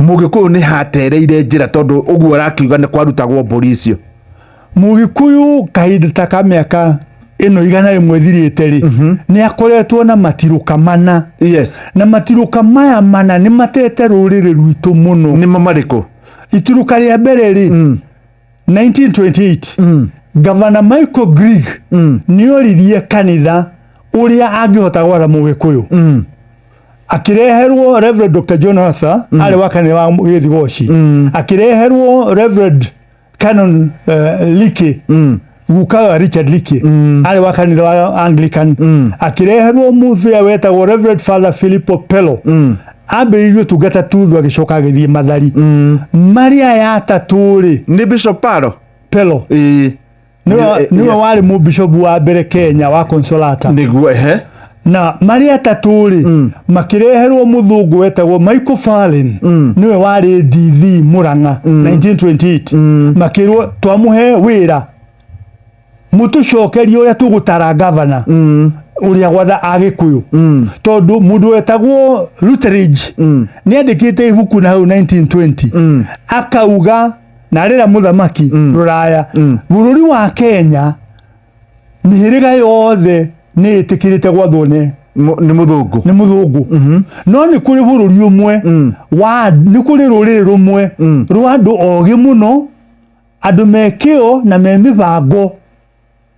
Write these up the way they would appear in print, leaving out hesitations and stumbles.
Mũgĩkũyũ nĩ hatereire njĩra, tondũ ũguo arakiuga nĩ kwarutagwo mbũri icio. Mũgĩkũyũ kahinda ta ka mĩaka ĩno 100 ĩthirĩte rĩ, nĩ akoretwo na matirũka mana. Na matirũka maya mana nĩ matete rũrĩrĩ rwitũ mũno. Nĩmo marĩkũ? Itirũka rĩa mbere rĩ, 1928, Gavana Michael Grigg nĩ oririe kanitha ũrĩa angĩhota gwatha Mũgĩkũyũ. Akĩreherwo Reverend Dr. John Arthur, arĩ wa kanitha wa Gĩthigoci. Akĩreherwo Reverend Canon Leakey, guka wa Richard Leakey, arĩ wa kanitha wa Anglican. Akĩreherwo mũthia wetagwo Reverend Father Filippo Pello, ambĩrĩirie ũtungata Tuthu, agĩcoka agĩthiĩ Mathari. Marĩ aya atatũ rĩ, Nĩ Bishop Paro. Pello nĩwe nĩwe warĩ mũbishopu wa mbere Kenya wa Consolata. Nĩguo, ehe. Na marĩ atatũ rĩ, makĩreherwo mũthũngũ wetagwo Michael Farlin, nĩwe warĩ DV Murang'a 1928. Makĩrwo, twamũhe wĩra, mũtũcokerie ũrĩa tũgũtara gavana ũrĩa gwatha Agĩkũyũ, tondũ mũndũ wetagwo Lutheridge nĩ andĩkĩte ibuku na hau 1920, akauga na arĩra mũthamaki rũraya, bũrũri wa Kenya mĩhĩrĩga yothe nĩ ĩtĩkĩrĩte gwathwo nĩ Nĩ mũthũngũ. Nĩ mũthũngũ, no nĩ kũrĩ bũrũri ũmwe wa nĩ kũrĩ rũrĩrĩ rũmwe rwa andũ ogĩ mũno, andũ me kĩo na me mĩbango.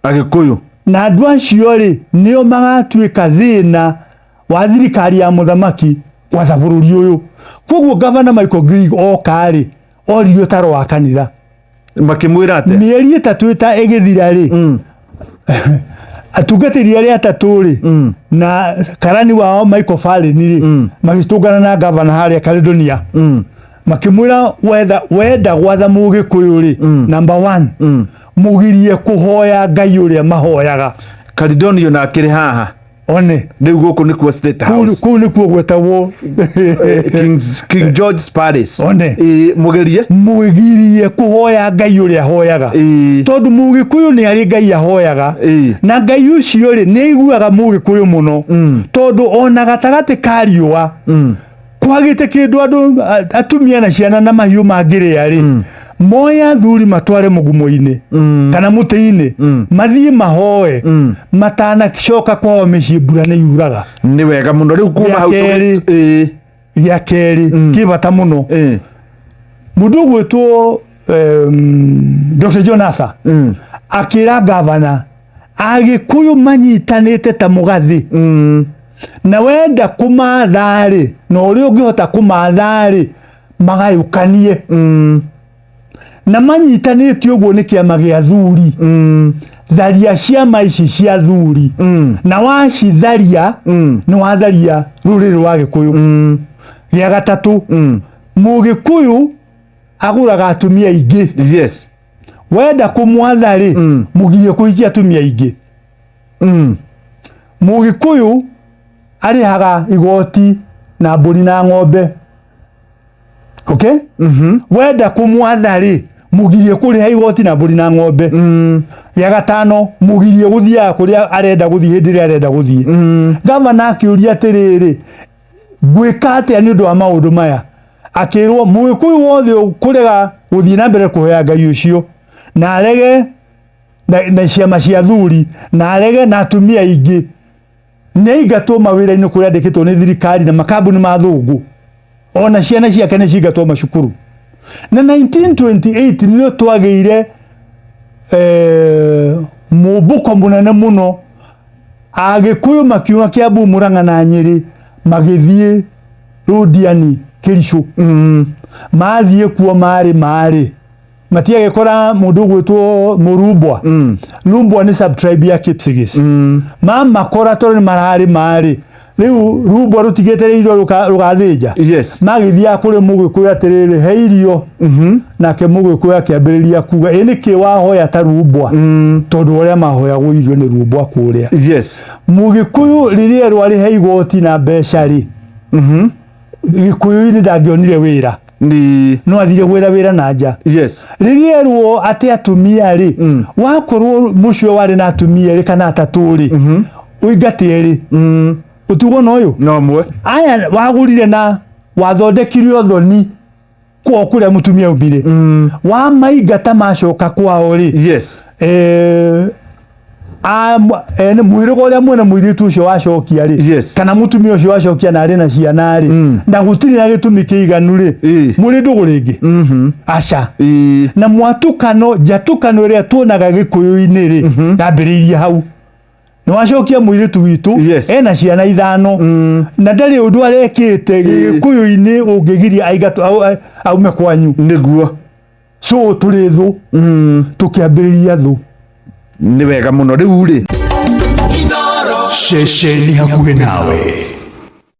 Agĩkũyũ. Na andũ acio rĩ, nĩo magatuĩka thĩna wa thirikari ya mũthamaki gwatha bũrũri ũyũ. Koguo Gavana Michael Grigg oka rĩ, oririe ũtaro wa kanitha. Makĩmwĩra atĩa? Mĩeri 3 ĩta ĩgĩthira rĩ, atungatĩri arĩa atatũ rĩ na karani wao Michael Farlin rĩ, magĩtũngana na gavana harĩa Caledonia, makĩmwĩra, wetha wenda gwatha Mũgĩkũyũ rĩ, number one, mũgirie kũhoya Ngai ũrĩa mahoyaga. Caledonia na akĩrĩ haha. One. Rĩu gũkũ nĩkuo State kũu House. Kũu nĩkuo gwetagwo King George's Palace. One. Ĩĩ, mũgerie. Mũgirie kũhoya Ngai ũrĩa ahoyaga, tondũ Mũgĩkũyũ nĩ arĩ Ngai ahoyaga. Na Ngai ũcio rĩ, nĩ aiguaga Mũgĩkũyũ mũno, tondũ ona gatagatĩ ka riũa kwagĩte kĩndũ andũ atumia na ciana na mahiũ mangĩrĩa rĩ, moe athuri matware mũgumo-inĩ kana mũtĩ-inĩ, mathiĩ mahoe, matanacoka kwao mĩciĩ mbura nĩ yuraga. Nĩ wega mũno. Rĩu kuma hau Gĩa kerĩ. Gĩa kerĩ kĩ bata mũno, mũndũ ũgwĩtwo Dr. John Arthur akĩra gavana, Agĩkũyũ manyitanĩte ta mũgathĩ, na wenda kũmatha-rĩ, na ũrĩa ũngĩhota kũmatha-rĩ, magayũkanie. Na manyitanĩte ũguo nĩ kĩama gĩa thuri. Tharia ciama ici cia thuri, na wacitharia, nĩ watharia rũrĩrĩ rwa Gĩkũyũ. Gĩa gatatũ, Mũgĩkũyũ agũraga atumia aingĩ. Wenda kũmwatha rĩ, mũgirie kũhikia atumia aingĩ. Mũgĩkũyũ arĩhaga igoti na mbũri na ng'ombe, okay? Wenda kũmwatha rĩ, mũgirie kũrĩha igoti na mbũri na ng'ombe. Gĩa gatano, mũgirie gũthiaga kũrĩa arenda gũthiĩ hĩndĩ ĩrĩa arenda gũthiĩ. Gavana akĩũria atĩrĩrĩ, ngwĩka atĩa nĩ ũndũ wa maũndũ maya? Akĩrwo Mũgĩkũyũ wothe ũkũrega gũthiĩ na mbere kũhoya Ngai ũcio, na arege na ciama cia thuri, na arege na atumia aingĩ, nĩ aingatwo mawĩra-inĩ kũrĩa andĩkĩtwo nĩ thirikari na makambuni ma thũngũ, ona ciana ciake nĩ cingatwo macukuru. Na 1928 nĩrĩo twagĩire mũmbũko mũnene mũno. Agĩkũyũ makiuma Kiambu, Murang'a na Nyĩrĩ, magĩthiĩ Rũndiani, Kĩricũ. Mathiĩ kuo marĩ matiagĩkora mũndũ ũgwĩtwo Mũrumbwa. Lumbwa nĩ subtribe ya Kipsigis. Mamakora tondũ nĩ mararĩ marĩ rĩu rumbwa rũtigĩtereirwo rũgathĩnja. Magĩthiaga kũrĩ Mũgĩkũyũ atĩrĩrĩ, he irio. Nake Mũgĩkũyũ akĩambĩrĩria kuga, ĩ nĩkĩ wahoya ta rumbwa? Tondũ ũrĩa mahoyagwo irio nĩ rumbwa kũrĩa. Mũgĩkũyũ rĩrĩa erwo arĩhe igoti na mbeca rĩ, Gĩkũyũ-inĩ ndangĩonire wĩra. Ni No athire gwetha wĩra na nja. Rĩrĩa erwo atĩ atumia rĩ, wakorwo mũciĩ warĩ na atumia erĩ kana atatũ rĩ, ũingate erĩ, ũtigwo na ũyũ No mwe. Aya wagũrire na wathondekire ũthoni. Kwao kũrĩa mũtumia aumire, wamaingata macoka kwao rĩ, nĩ mwĩrĩga ũrĩa mwene mũirĩtu ũcio wacokia rĩ, kana mũtumia ũcio wacokia na arĩ na ciana rĩ, na gũtirĩ na gĩtũmi kĩiganu rĩ, mũrĩ ndũgũ rĩngĩ? Aca. Na mwatũkano, njatũkano ĩrĩa tuonaga Gĩkũyũ-inĩ rĩ, yambĩrĩirie hau. Nĩ wacokia mũirĩtu witũ, ena ciana 5, na ndarĩ ũndũ arekĩte Gĩkũyũ-inĩ ũngĩgiria aingatwo aume kwanyu. So tũrĩ thũ, tũkĩambĩrĩria thũ. Nĩ wega mũno. Rĩu rĩ, Ceceni hakuhĩ nawe.